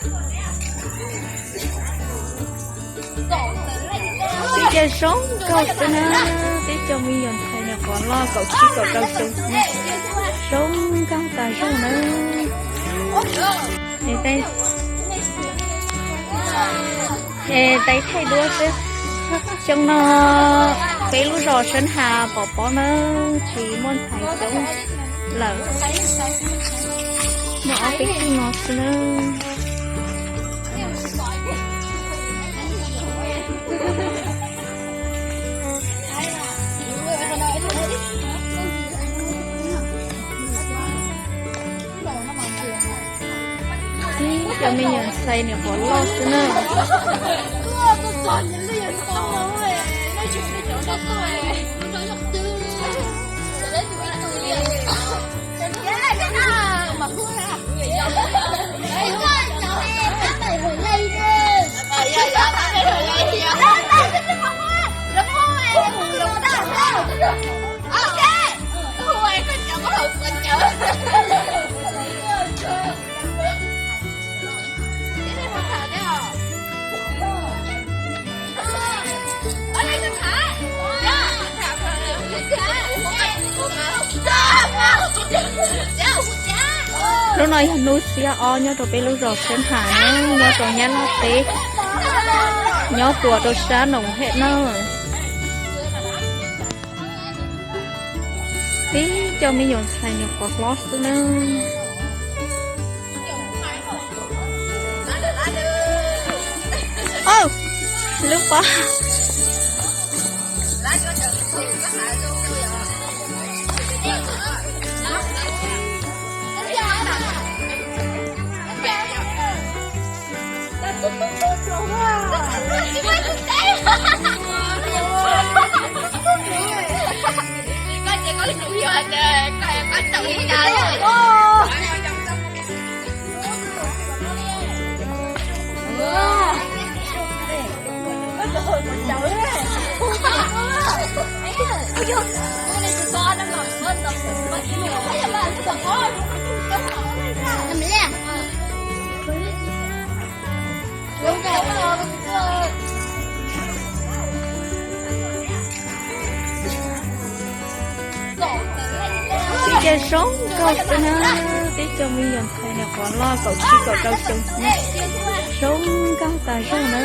Tib co zoo nkauj xwb na, tib co me nyuam ntxhais nyuam qhuav loj kaum tsib kaum rau xyoo xwb, zoo nkauj tas zog na. Es tais thaij duab xwb. Xyoo no peb lub zos Sab Has pom pob na, tsis muaj ntxhais coob lawm, muaj ob peb tug no xwb na. Ib co me nyuam ntxhais nyuam qhuav loj xwb na. Hnub no yog hnub xiab ob nyob rau peb lub zos Xeeb Has na, nyob rau Nyab Laj teb, nyob puas rau sab Noom Hej na. Tib co me nyuam ntxhais nyuam qhuav hlob xwb na. Lub pob. Tib co zoo nkauj xwb na, tib co me nyuam ntxhais nyuam qhuav loj kaum tsib kaum rau xyoo xwb na, zoo nkauj tas zog na.